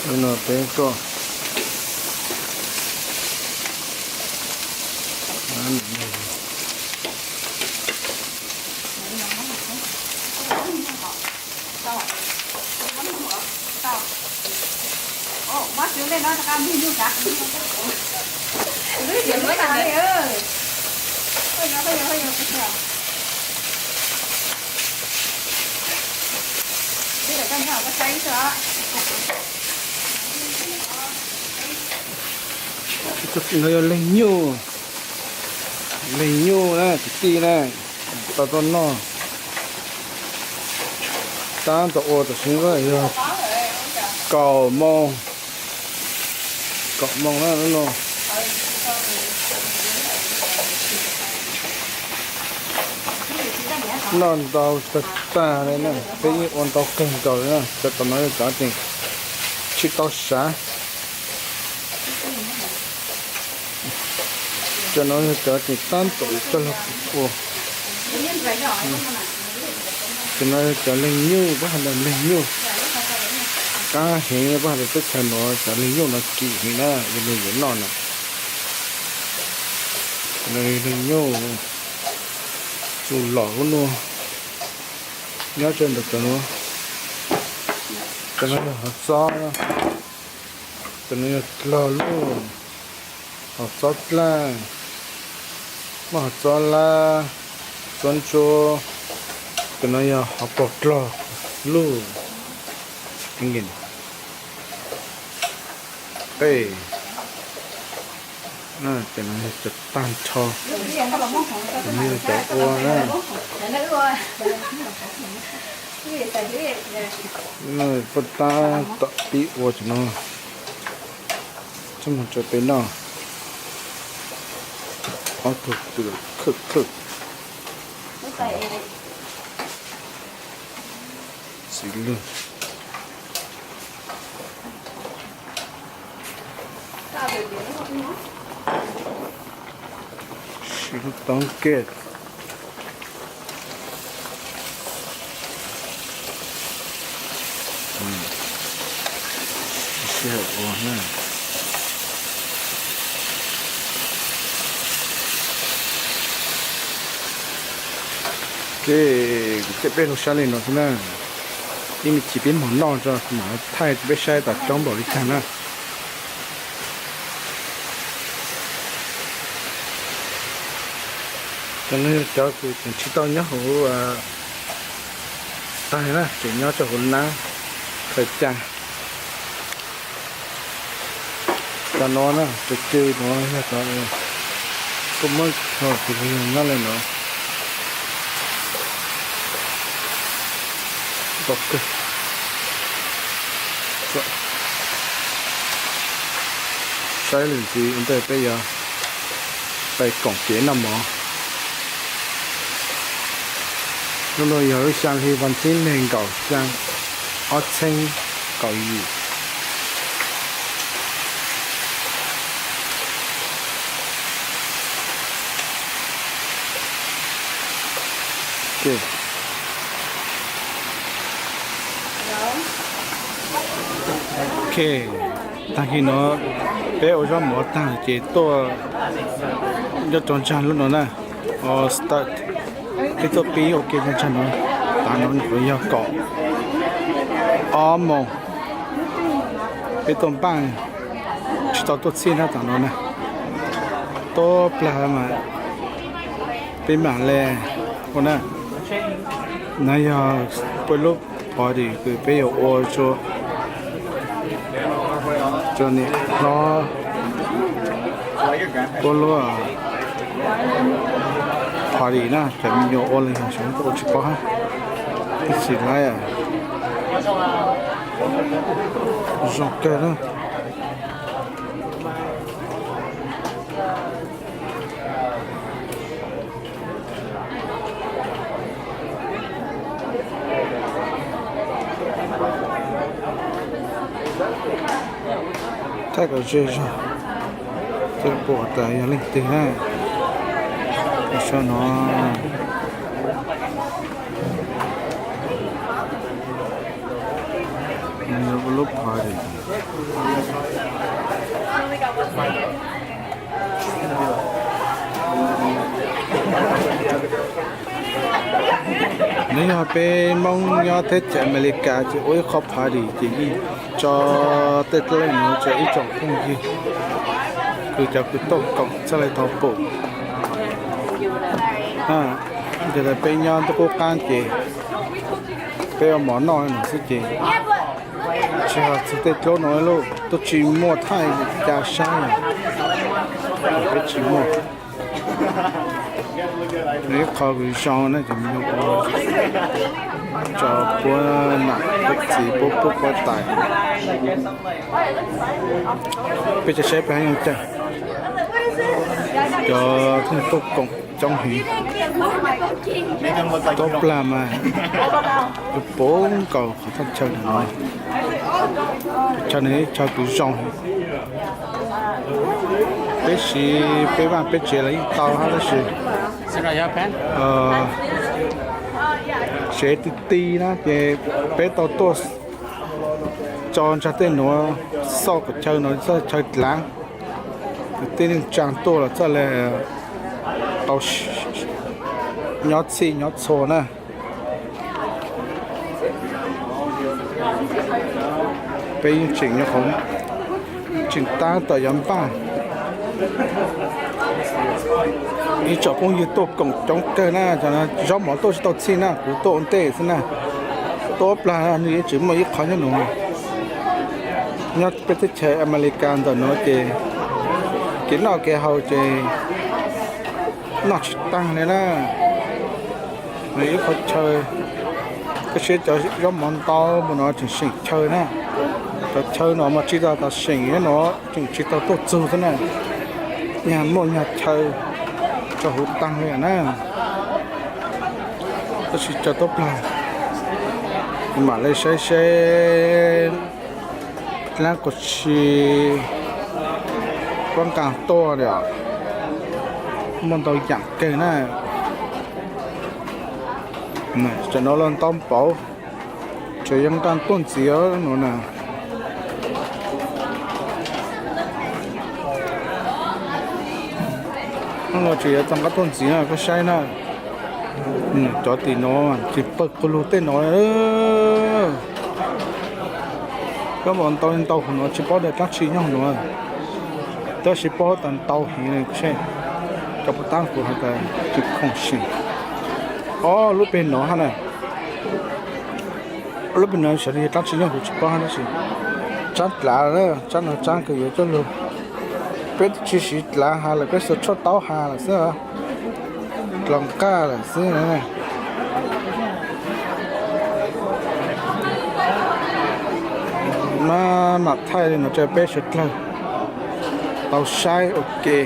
Hnub no peb tuaj Txoj kev no yog leeg nyuj, leeg nyuj na kwv tij na, tau tuaj noj. Tab tom ua tam sim no yog kaum moos, kaum moos na lub no. Noj ntau tag tag li na, peb yeej ua ntau kawg nkaus li na. Cov tom no yog cov tseem tsis tau sav. Cov no yog cov tseem tab tom coj los ua. Cov no yog cov leeg nyuj, peb hais tias leeg nyuj. Qab heev peb hais tias teb chaws no cov leeg nyuj no kim heev na, yog leej yuav noj na. Leeg nyuj txuj lom lub no nyob tsawg ntawm cov no. Cov no yog hov txob, cov no yog dlog luj, hov txob dlaj, muaj hov txob lab, txob ntsuab, cov no yog hov pos dlog luj, qej, cov no yog cov tag nrho, cov no yog cov ua na. Puag ta tom pib ua cov no, txog mus rau peb noj. Ob tug twm khwj khwj txiv lwg. Sib toob kej. Sib ua na. Ces kuv coj peb los saib li no xwb na. Ib me chim peb mus noj tso mam thaij rau peb saib tas coob npaum li cas na. Cov no yog cov kws tseem tsis tau nyob hauv tag na, tseem nyob rau hauv nab khaws ca. Cov no na, cov cw no yog cov kuj muab tso tus nyob li no. Saib lwm ntxiv ua ntej peb yuav pais koom kev noj mov. Lub no yog lub xyaa hli vas thib nees nkaum xyaa ob txheeb kaum yim. Ok, tag kis no peb ua zaub mov tag ces tuaj nyob rau ntsag lub no na, o start, peb tuaj pib ua ke nyob ntsag no. Tav no nyuam qhuav yog kaum ob moos, peb tuaj npaj, tsis tau tuaj txhij na tav no na. Tuaj plag mas peb mam li ua na. No yog peb lub party kws peb yuav ua rua, rua niam hlob puab lub party na, cov me nyuam ua los yog xyov ua tsis paub hab, ib txhis lawm zoo kawg na. Thaij kom ze zog, tej pum tas yog leej twg na. Saib no. Lub party. Nws yog peb Hmoob nyob teb chaws Amelikas ces ua ib qho party ces yeej tso tej dab laug nuav rau ib tsoom phooj ywg, kws cov kws tuaj koom txhaj le tau pum. Yog tas peb nyob ntuj qub qab ces peb ua mov noj no xwb ces tsis hais txug tej dab laug nuav lawm, tuaj tsis muaj thaij ca sab, peb tsis muaj. Nws ib qho kws zoo na ces nws ua rau puab nam puab txiv puab pub puab tais. Peb ca saib peb hab yoo caag, cov tuaj koom coob heev. Tuab plag mas yuav puv nkaus qhov thaj chaw no. Chaw no ib chaw kws zoo heev. Peb siv peb vaaj peb tsev los yeej tau hab tab sis tsev ti ti na ces peb tau tuaj tso ntsa tej nuav, xauj qhov chaw no txhaj chaw dlaav, kwv tij neej tsaa tuaj los txhaj le tau nyob txhij nyob txhua na. Peb yeej tseem nyob qhov tseem tab tom yuav npaj. Ib tsoom phooj ywg tuaj koom coob kawg na, zaub mov tuaj tsis tau txhij na, kuv tuaj ua ntej xwb na. Tuab plag nws yeej tseem muaj ib qho nyob nuav. Nyob peb teb chaws Amelikas ntawm nuav ces kev noj kev haus ces noj tsis taag li na. Nws ib qho chaw, koj saib cov zaub mov ntau mus no tseem seem chaw na. Cov chaw no mas tsis tau tas seem no, tseem tsis tau tuaj txug xwb na. Nyag muaj nyag chaw rau huv taag li na. Tab sis cov tuab plag, mam le saib seb dlaab kuv tsi puab nqaa tuaj li os. Muaj ntau yaam kawg na. Cov no los ntau npaum, tseem yuav nqaa tuaj ntxiv no na. Tseem yuav tau nqaa tuaj ntxiv na, koj saib na. Cov tim no tsis pawg qw lug tej no. Koj mam ntau ntau huv no tsis paub tas dlaab tsi nyob huv no. Tab sis paub tas ntau heev, cov puas tab kuv has tas tsis khoom seem. Ob lub peg no hab na. Lub peg no xyov yog dlaab tsi nyob huv tsis paub tab sis tsaab dlaav, tsaab no tsaab kws yuav coj lug. Peb tsis siv dlaav has lawm, peb xuas tshuaj taub has lawm xwb, dlov nqaj lawm xwb. Maj mam thaij li no rau peb suav dlawg tau saib ua ke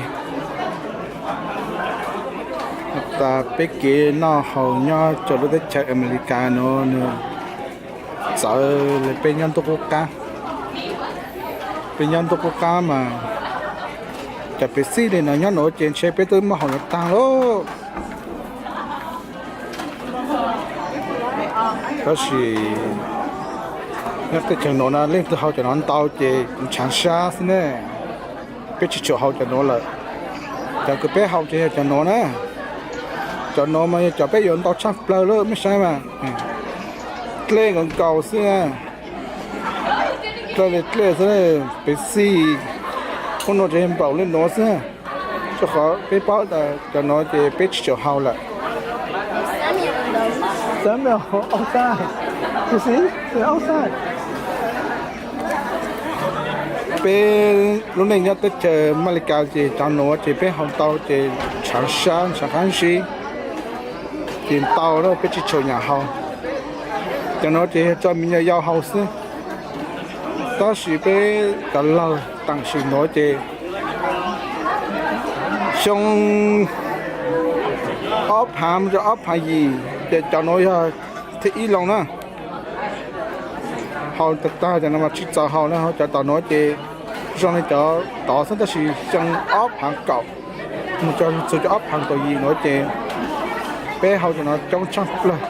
tas peb kev noj haus nyob rau lub teb chaws Amelikas no nws txawv li peb nyob ntuj qub qab. Peb nyob ntuj qub qab mas cov pev xij li no nyob nuav ces ntshe peb twb muab haus los taag lauj. Tab sis nyob teb chaws nuav na leej twg haus cov no ntau ces ntshaav sab xwb ne. Peb tsis tshua haus cov nuav lawm. Cov kws peb haus ces yog cov nuav na. Cov nuav mas yog cov peb yuav ntau tshaj plawg lawm, mej saib mas. Dlej nkaus nkaus xwb, dlej li dlej xwb, pev xij. Ub, nuav tseem yog npaum li nuav xwb. Rau qhov peb paub tas cov nuav ces peb tsis tshua haus lawm. Peb lub neej nyob teb chaws Amelikas ces cov nuav ces peb haus tau ces ntshaav sab ntshaav qaab zib, ces ntau na peb tsis tshua nyaam haus. Cov nuav ces yog tso me nyuam yau haus xwb. Tab sis peb cov laug tam sim nuav ces xyoo ob phaav mus rau ob phaav yim ces cov nuav yog thib ib loo na. Haus tag tag cov nuav mas tsis txaus haus na, cov tom nuav ces zoo li cov tod xwb, tab sis xyoo ob phaav kaum mus rau txug cov ob phaav kaum yim nuav ces peb haus cov nuav coob tshaj plawg.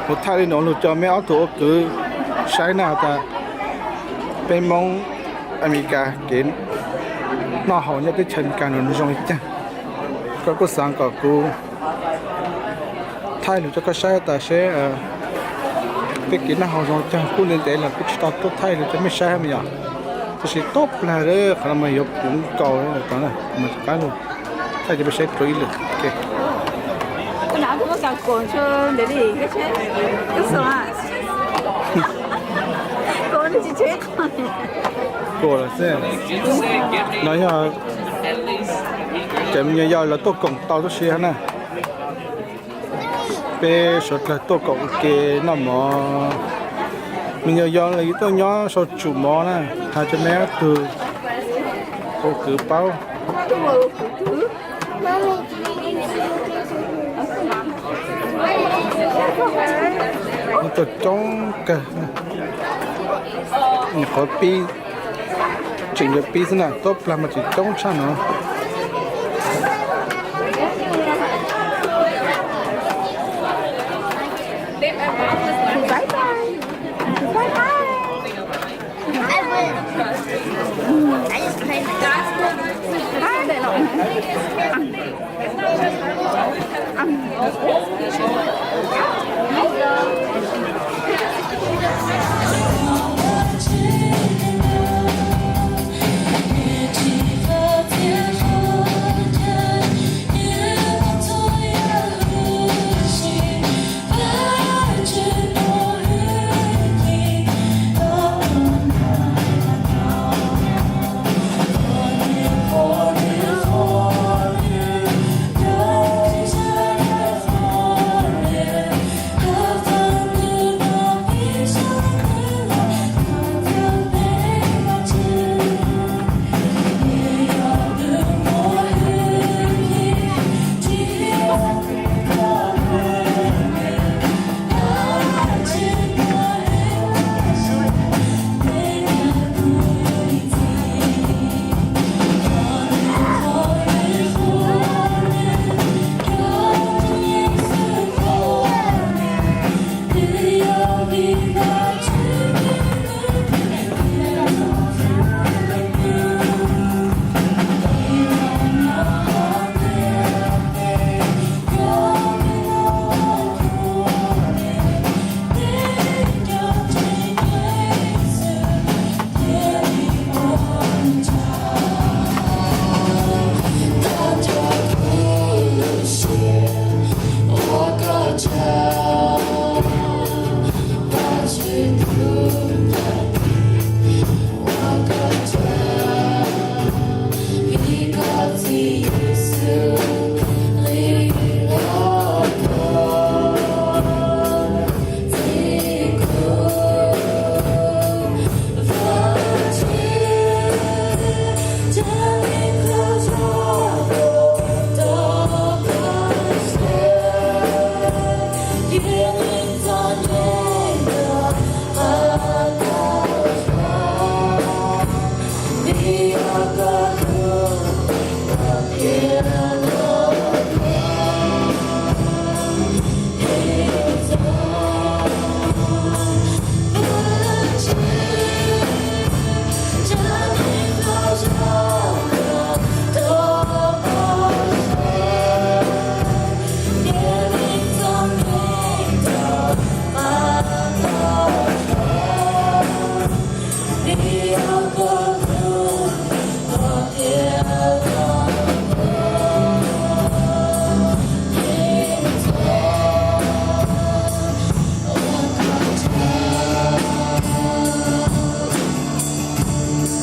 Kuv thaij li no lug rau meb ob tug ua kwv saib na has tas peb Moob Amelikas kev noj haus nyob teb chaws Amelikas no zoo li caag. Koj kuj xaav kom kuv thaij lug rau koj saib tas seb peb kev noj haus zoo caag. Kuj ntev ntev los kuv tsis tau tuaj thaij lug rau mej saib hab mas yog, tab sis tub plag qhov no mas yuav puv nkaus mas rov qab lug thaij rau mej saib dlua ib lwm. Kuv xav kuas xwb, no yog cov me nyuam yaus los tuaj koom tau tub si hab na. Peb suav dlawg tuaj koom ua ke noj mov. Me nyuam yaus los yuav tuaj nyob sau tsum mov na, has rua meb ob tug ua kwv paub. Tuaj coob kawg, nyuam qhuav pib, tseem yuav pib xwb na, tub plag mas tseem coob tshaj no.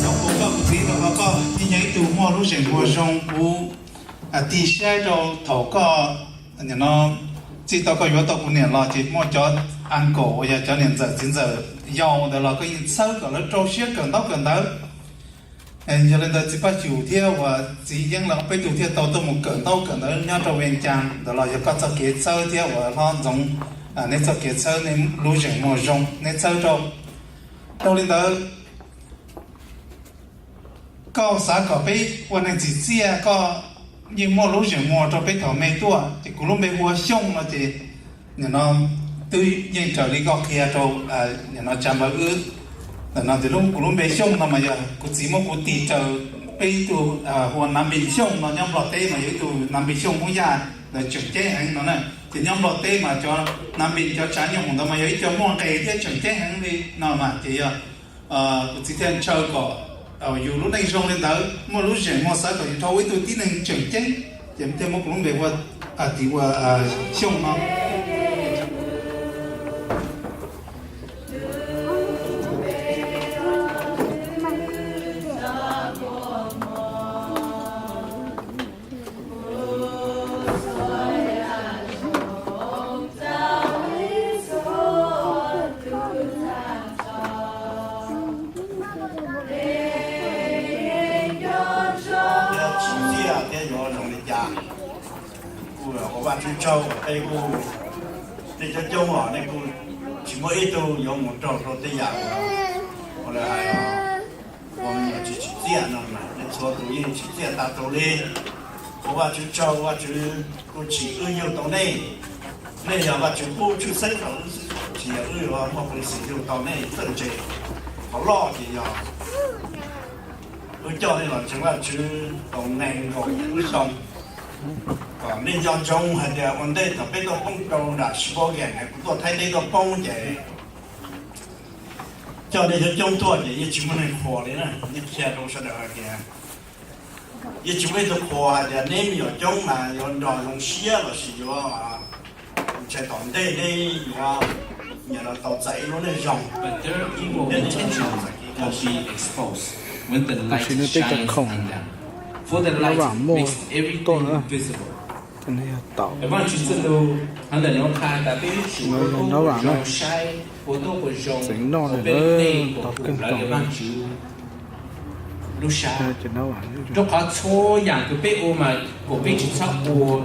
Cov kuv koj kuv txiv tau, koj yeej yog ib tug muaj lub zeem muag zoo. Kuv tig saib rau thaum koj txij tau koj yuav tau kuv niam los ces muaj cov uncle uas yog cov niam ntxawm txiv ntxawm yau ntawd los koj yeej txhawb kom lawv rau siab kawm ntaub kawm ntawv. Yog li ntawd txiv Paj Xyum thiab uas txiv Yeeb lawv ob peb tug thiaj tau tuaj mus kawm ntaub kawm ntawv nyob rau Vees Cas ntawd los yog koj txoj kev txhawb thiab uas hlob Ntxoov, neb txoj kev txhawb, neb lub zeem muag zoo neb txhawb rau. Dhau li ntawd, koj xav kom peb ua neeg tsim txiaj, koj yeej muaj lub zeem muag rau peb thaum me tuaj. Ces kuv lub npe hu ua Xyooj no ces nim no twb yeej raws li koj qhia rau nim no tsav npawb wb. Ntawm no ces lub kuv lub npe Xyooj no mas yog kuv txiv muab kuv tis raws peb ib tug hu ua Nav Npis Xyooj no nyob Nplog teb mas yog ib tug Nav Npis Xyooj Hmoob Yaj ntawd tseem ceeb heev no na. Ces nyob Nplog teb mas cov Nav Npis cov tsav nyoos ntawd mas yog ib co muaj nqis thiab tseem ceeb heev li no mas ces yog kuv txiv thiaj ntshaw kom yus lub neej zoo li ntawd, muaj lub zeem muag xav kom yus dhau ua ib tug tib neeg tseem ceeb, ces thiaj muab kuv lub npe ua tis ua Xyooj no. Tsis txiaj thiab yuav zoo li cas, kuv ua Vajtswv tsaug, tej kuj, nej coob coob los nej kuj tsis muaj ib tug yuav mus raug rau tej yam uas lawv hais, ua me nyuam tsis tsim txiaj no mas nej txhua tus yeej tsim txiaj tas tus li. Ua Vajtswv tsaug, Vajtswv kuj tsim wb yug tau nej. Nej yog Vajtswv pub tshwj xeeb rau wb xwb, tsis yog wb yuav muaj peev xwm yug tau nej txawj ntse. Qhov loj ces yog wb coj nej los ntseeg Vajtswv tau nees nkaum lub xyoo, kom nej nco ntsoov hais tias ua ntej thaum peb tuaj poob rau nram Sheboygan, kuv tuaj Thaib teb tuaj poob ces coj nej coob coob tuaj ces yeej tsis muaj neeg qhuas li na. Yeej qhia rau sawv daws hais tias yeej tsis muaj ib tug qhuas hais tias neb me nyuam coob mas yuav nrog zoo siab lossis yuav ntshai tom ntej neb yuav nyiam los tau txais ib lub neej zoo. But their evil intentions will be exposed when the light shines on them. For the light makes everything visible. Vaj Tswv txoj lus hauv ntawm no qha tas peb yuav tsum ua tuab puas zoo saib, ua tuab puas zoo, peb lub neej puas pum lawv li Vaj Tswv lub sab. Rau qhov txhua yam kws peb ua mas kom peb tsis txhob ua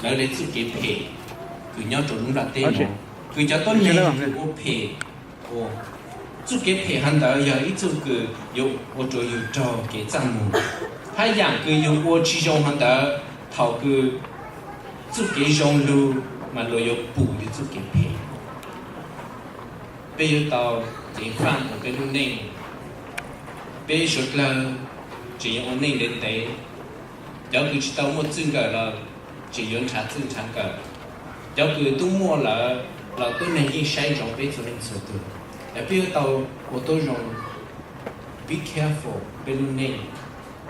lawv li txuj kev phem kws nyob rau lub nplaj teb no, kws cov tuab neeg kws ua phem ua. Txuj kev phem hauv ntawd yog ib txuj kws yuav ua rau yug raug kev txaj muag, hab yam kws yug ua tsis zoo hauv ntawd, thaum kws txuj kev zoo lug mas luag yuav pum yug txuj kev phem. Peb yuav tau ceev faj ua peb lub neej. Peb suav dlawg tseem yuav ua neej ntev ntev. Cov kws tsis tau muaj txij nkawm los tseem yuav nrhav txij nrhav nkawm. Cov kws tub muaj lawm los tuab neeg yeej saib ntsoov peb txhua leej txhua tug. Es peb yuav tau ua tuab zoo, be careful peb lub neej,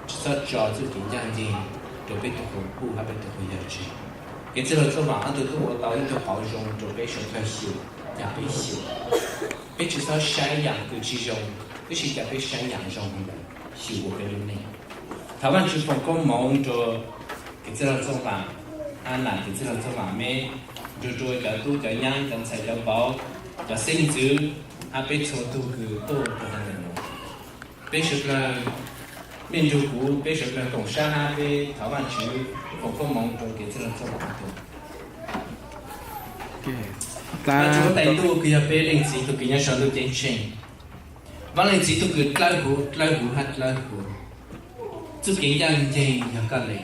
tsis txhob tso txuj kev ncaj ncees rau peb tug quas puj hab peb tug quas yawg tseg. Kev txwj laug Txooj Vam ob tug tub ua tau ib tug qauv zoo rau peb suav dlawg xyum, ca peb xyum. Peb tsis txhob saib yam kws tsis zoo, tab sis ca peb saib yam zoo heev lawm xyum ua peb lub neej. Thov Vaajtswv foom koob moov rua kev txwj laug Txooj Vam, Ana kev txwj laug Txooj Vam meb, nrug rua cov tub cov nyab cov ntxhais cov vauv, cov xeeb ntxwv, hab peb txhua tug kws tuaj rua ntawm nuav. Peb suav dlawg, mej nrug kuv peb suav dlawg koom sab hab peb thov Vaajtswv foom koob moov rua kev txwj laug Txooj Vam tug. Vaajtswv huab tais ntuj kws yog peb Leej Txiv tug kws nyob sau ntuj ceeb tsheej. Vaaj Leej Txiv tug kws dlawb huv, dlawb huv hab dlawb huv. Txuj kev ncaj nceeg yog koj le,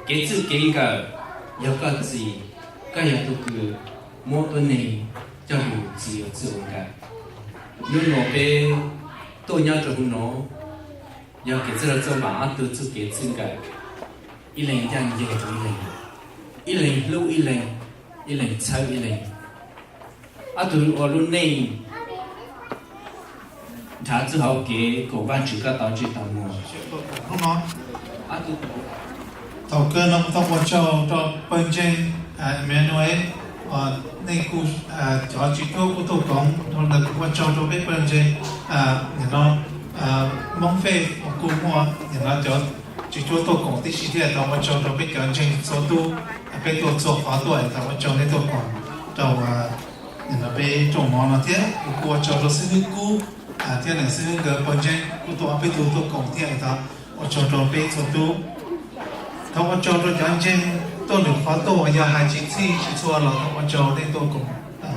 kev txwj kev nkawm yog koj txi, koj yog tug kws muab tuab neeg coj lug txi ua txwj ua nkawm. Nub nua peb tuaj nyob rua huv nuav, yog kev txwj laug Txooj Vam ob tug txuj kev txwj nkawm, ib leeg ncaj nceeg rua ib leeg, ib leeg hlub ib leeg, ib leeg txhawb ib leeg. Ob tug ua lub neej nrhav txuj hauv kev koom Vaajtswv koj tau ntsej tau muag. Thaum kawg no kuv thov ua tsaug rua pawg ntseeg Emmanuel, nej kuj cov tswv cuab kuj tuaj koom, dhau ntawd kuv ua tsaug rua peb pawg ntseeg nim no Moob Fej uas kuj muaj nim no cov tswv cuab tuaj koom tib si thiab. Thov ua tsaug rua peb cov ntseeg txhua tug, peb tuaj txhua qhov tuaj, thov ua tsaug nej tuaj koom rau nim no peb rooj mov no thiab. Kuv kuj ua tsaug rua xib hwb Kub thiab leej xib hwb nkawd pawg ntseeg kuj tuaj ob peb tug tuaj koom thiab. Thov ua tsaug rua peb txhua tug. Thov ua tsaug rua cov ntseeg tuaj lwm qhov tuaj uas yog hais tsis txhij tsis txhua los thov ua tsaug nej tuaj koom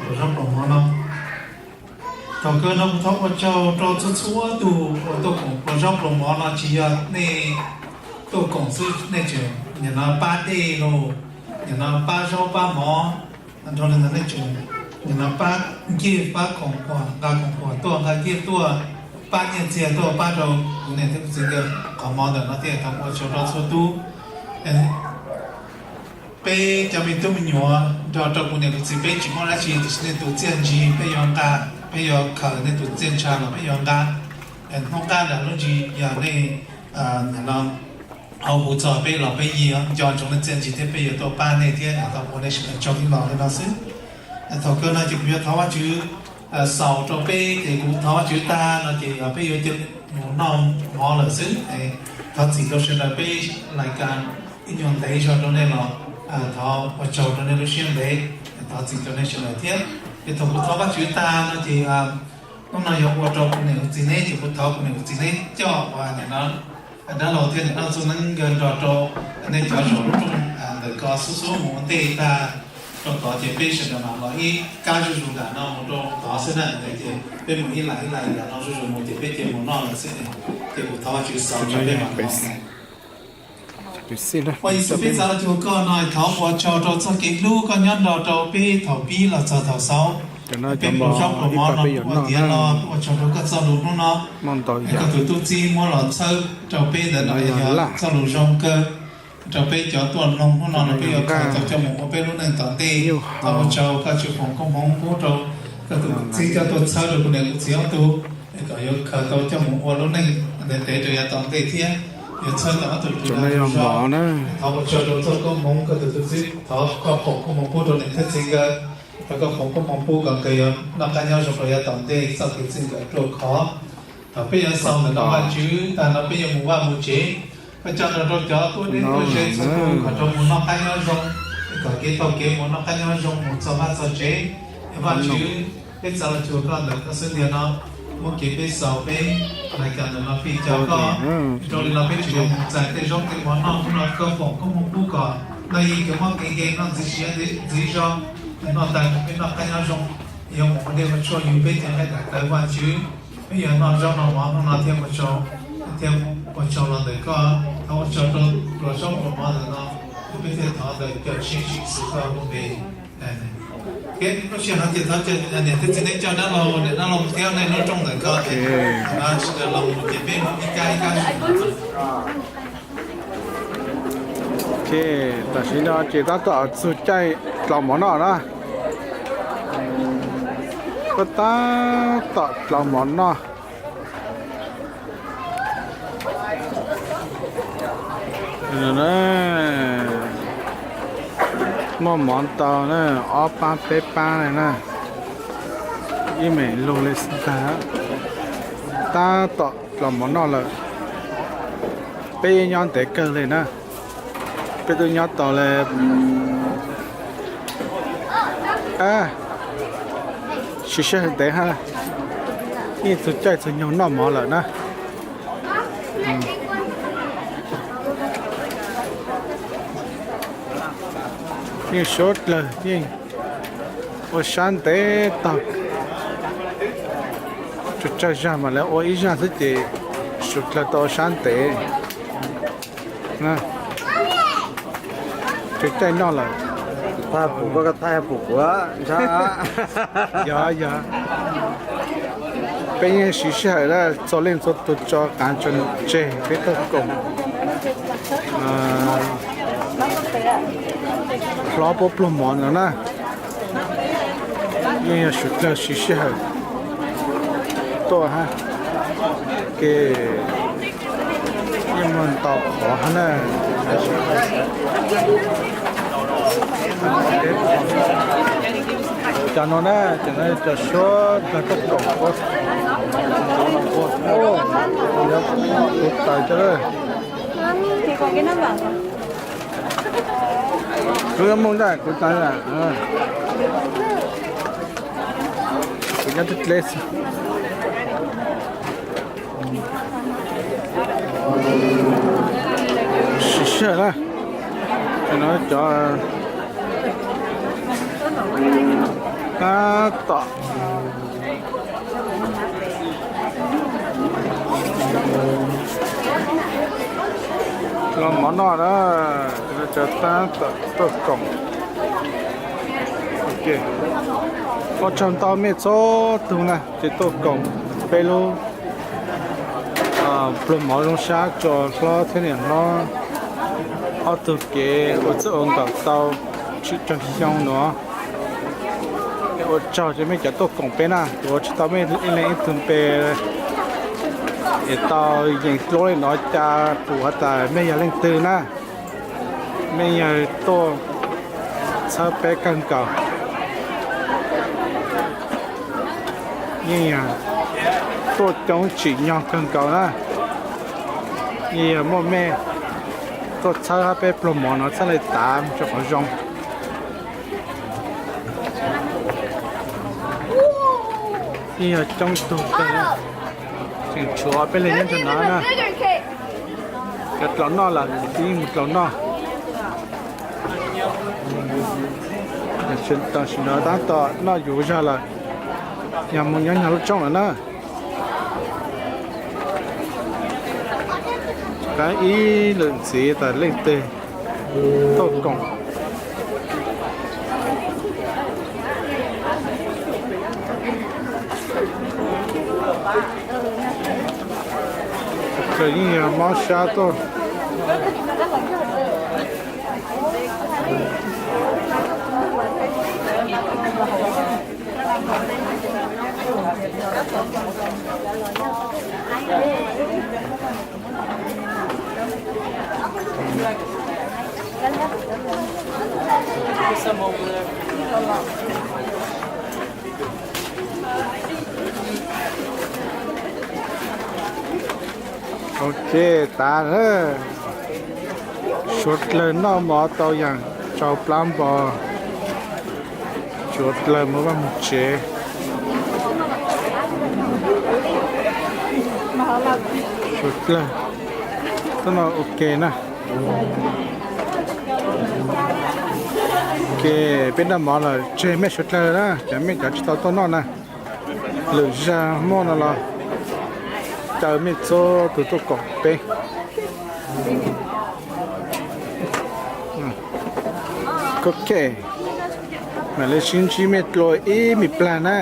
pluas zaub pluas mov no. Thaum kawg no kuv thov ua tsaug rua txhua txhua tug uas tuaj koom pluas zaub pluas mov no, tsis yog nej tuaj koom xwb, nej tseem nim no pab dej los, nim no pab zaub pab mov, dhau li ntawd nej tseem nim no pab ncej pab khoom khuam, nqa khoom khuam tuaj, nqa ncej tuaj, pab nyiaj txiag tuaj pab rau kuv niam thiab kuv txiv nkawd qhov mov ntawm no thiab, thov ua tsaug rau txhua tus. Peb cov me tub me nyuam nrog rau kuv niam kuv txiv peb tsis muaj dab tsi, tiam sis nej tus txiaj ntsig peb yuav nqa, peb yuav khaws, nej tus txiaj ntsha los peb yuav nqa. Hnub qab nram lub ntsis yog nej no ho hu txog peb los peb yeej nco ntsoov nej txiaj ntsig thiab peb yuav tuaj pab nej thiab, tau ua nej sawv daws tsaug ib los li no xwb. Thaum kawg no ces kuv yuav thov Vajtswv xaus rau peb, ces kuv thov Vajtswv tag no ces peb yuav cia mus noj mov lawm xwb. Thov txim rau sawv daws peb lais kas ib nyuag ntev zog rau nej los thov ua tsaug rau nej lub siab ntev, thov txim rau nej sawv daws thiab. Ces thaum kuv thov Vajtswv tag no ces hnub no yog ua rau kuv niam kuv txiv neb, ces kuv thov kuv niam kuv txiv neb coj ua niam no dab laug thiab niam no Txuj Neeb nkawd nrog rau nej cov zaum lub rooj ntawm ko xub xub mus ua ntej tag rau tod, ces peb sawv daws mam los ib kab zuj zus nram no mus rau tod xwb na. Ces peb mus ib lais ib lais nram no zuj zus mus ces peb cia mus noj lawm xwb. Ces kuv thov Vajtswv xaus rau peb mam los. Ua Yexus peb txav los cuag koj no, thov ua tsaug rau txoj kev hlub koj nyob nrog rau peb thaum pib los txog thaum xaus. Peb pluas zaub pluas mov no ua tiav los ua tsaug rau koj txoj lus hnub no. Koj tus tub txib muab los txhawb rau peb ntawm no yog txoj lus zoo kawg rau peb cov tuaj mloog hnub no los peb yuav khaws tau coj mus ua peb lub neej tom ntej. Thov ua tsaug koj tsuas foom koob hmoov pub rau koj tus txib coj tuaj txhawb rau kuv niam kuv txiv ob tug, kom yuav khaws tau coj mus ua lub neej ntev ntev rau yav tom ntej thiab yuav txhawb tau ob tug tus zoo. Thov ua tsaug rau txoj koob hmoov koj tus tub txib, thov koj foom koob hmoov pub rau niam thiab txiv nkawd, thov koj foom koob hmoov pub kom nkawd yuav noj qab nyob zoo rau yav tom ntej txoj kev txij nkawm ruaj khov. Thaum peb yuav xaus ntawm no Vajtswv tag no peb yuav mus vaj mus tsev, koj coj nrog rau cov tuaj deb tuaj ze txhua tus kom rau mus noj qab nyob zoo, kom kev taug kev mus noj qab nyob zoo mus txog vaj txog tsev. Yog Vajtswv, peb txav los cuag koj ntawm koj xub ntiag no, muab kev peb xaus peb lais kas ntawm no fij cov koj. Rau li no peb tseem yuav mus txais tej zaub tej mov noj hnub no, koj foom koob hmoov pub kom noj yeej kev mob kev nkeeg, noj ntxiv siav ntxiv zog, noj tas kom peb noj qab nyob zoo, yuav mus ua dej ua tshuaj yug peb cev nqaij daim tawv Vajtswv. Peb yuav noj zaub noj mov hnub no thiab ua tsaug, thiab ua tsaug los ntawm koj, thov ua tsaug rau pluas zaub pluas mov ntawm no, peb thiaj thov ntawm Cawmseej Yexus koj lub npe. Kev lub sij hawm no ces thov niam thiab txiv neb coj dab laug, niam dab laug thiab nej lub rooj ntawm ko, sawv daws los mus ces peb mus ib kab ib kab. Ces tam sim no ces tab tom txug caij dlaus mov noj na. Tab tom dlaus mov noj. Muaj mov tau na, ob pab peb pab na, ib meem lug li xwb ntag. Tab tom dlaus mov noj lawm. Peb nyob ntev kawg li na. Peb twb nyob tau li siv sij hawm ntev hab, yeej txug caij txug nyoog noj mov lawm na. Yeej suav dlawg yeej ua sab ntev taug, tsawg tsawg zag mas lawv ua ib zag xwb ces suav dlawg tau ua sab ntev. Tsawg caij noj lawm. Yog, yog. Peb yeej siv sij hawm txhua leej txhua tus tso qav tso num tseg peb tuaj koom hlob puab pluag mov no na. Yeej yog suav dlawg siv sij hawm tuaj hab, ces yeej muaj ntau qhov hab na. Cov no na, cov no cov suav dlawg tuaj koom, kuv tais cov. Kuv yuav mus ntag, kuv tais, kuv nyob tib dleb xwb. Siv sij hawm na, no cov tab tom Los mov noj na, cov tab tom tuaj koom. Ua tsaug ntau mej txhua tug na ces tuaj koom peb lub pluag mov zoo sab tso hlob thiab niam hlob ob tug kev ua txawj ua nkaus tau tsib caug xyoo no. Ua tsaug rau mej cov tuaj koom peb na, kuv ua tsis tau mej ib leeg ib tug npe es tau yees dluab li no cas kuv has tas mej yog leej twg na. Mej yog tuaj txhawb peb kawg nkaus, yeej yog tuaj coob tsim nyog kawg nkaus na. Yeej yog muaj mej tuaj txhawb hab peb pluag mov no txhaj le tav mus rau qhov zoo. Yeej yog coob tug kawg, tseem tshuav peb leeg nyob ntawm no na. Cov dlaus noj lawm, twb yeej mus dlaus noj. Tam sim no tab tom noj yuav zog lawm, yog mus nyob nyog lub rooj lawm na. Kav ib lwm ntxiv tas leej twg tuaj koom. Yeej yog mob sab tuaj. Ok, tas lawm. Suav dlawg noj mov tau yaam tsau plab npo, suav dlawg mus vaj mus tsev. Suav dlawg tuaj noj ua ke na. Ok, peb noj mov lawm tseg mej suav dlawg na, cov mej cov tsis tau tuaj noj na. Lwm zag muaj no los caw mej txhua tug tuaj koom peb. Ok, mam li sib ntsib mej dlua ib me plag na.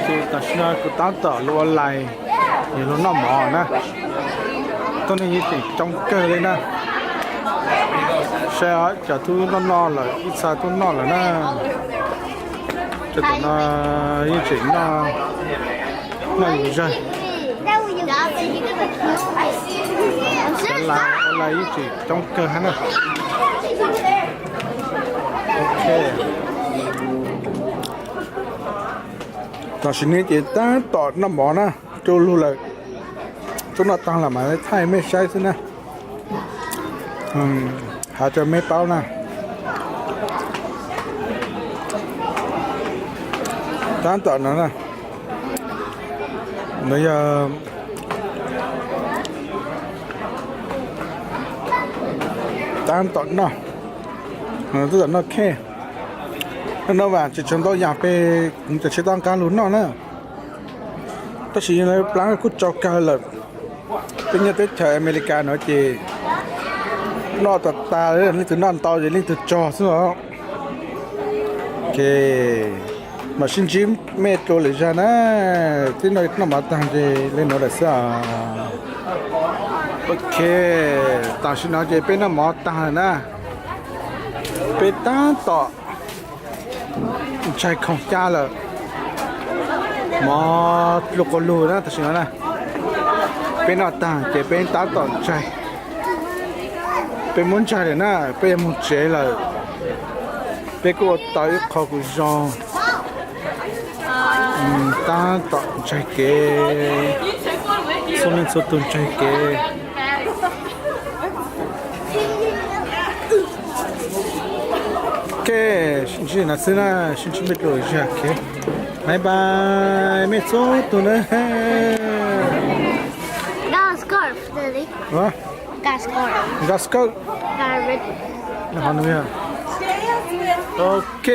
Ces tam sim no kuv tab tom lug ua lais, yog lug noj mov na. Tuab neeg yeej tseem coob kawg li na. Saib cov tub noj noj lawm, ib txha tub noj lawm na. Cov tom no yeej tseem noj, noj yus zag. Cov lais, lais yeej tseem coob kawg hab na. Ok. Tam sim no ces tab tom noj mov na, du lug lawm. Tub noj taag lawm mas thaij mej saib xwb na. Has rau mej paub na. Tab tom no na, no yog tab tom noj, tab tom noj khej. Noj no vas tsis tshua ntau yaam peb kuv cov tsis tau nqaa lug noj na. Tab sis lawv plaab kuj tsau kawg lawm. Peb nyob teb chaws Amelikas no ces noj tas tas, leej twg noj ntau ces leej twg tsog xwb os. Ok, mam sib ntsib mej dlua lwm zag na. Tib no noj mov taag ces le nuav lawm xwb os. Ok, tam sim no ces peb noj mov taag lawm na. Peb tab tom ntsaig khoom caj lawm. Mov dlua quas lug na tam sim no na. Peb noj taag ces peb tab tom ntsaig. Peb muab ntsaig lawm na, peb yuav moog tsev lawm. Peb kuj ua tau ib qho kuj zoo. Tab tom ntsaig kev, txhua leej txhua tug ntsaig kev. Ok, sib ntsib no xwb na, sib ntsib mej dlua zag. Ok, bye bye mej txhua tug na. Got scarf, Daddy. Hã? Got scarf. Got scarf. Got ribbon. Ok.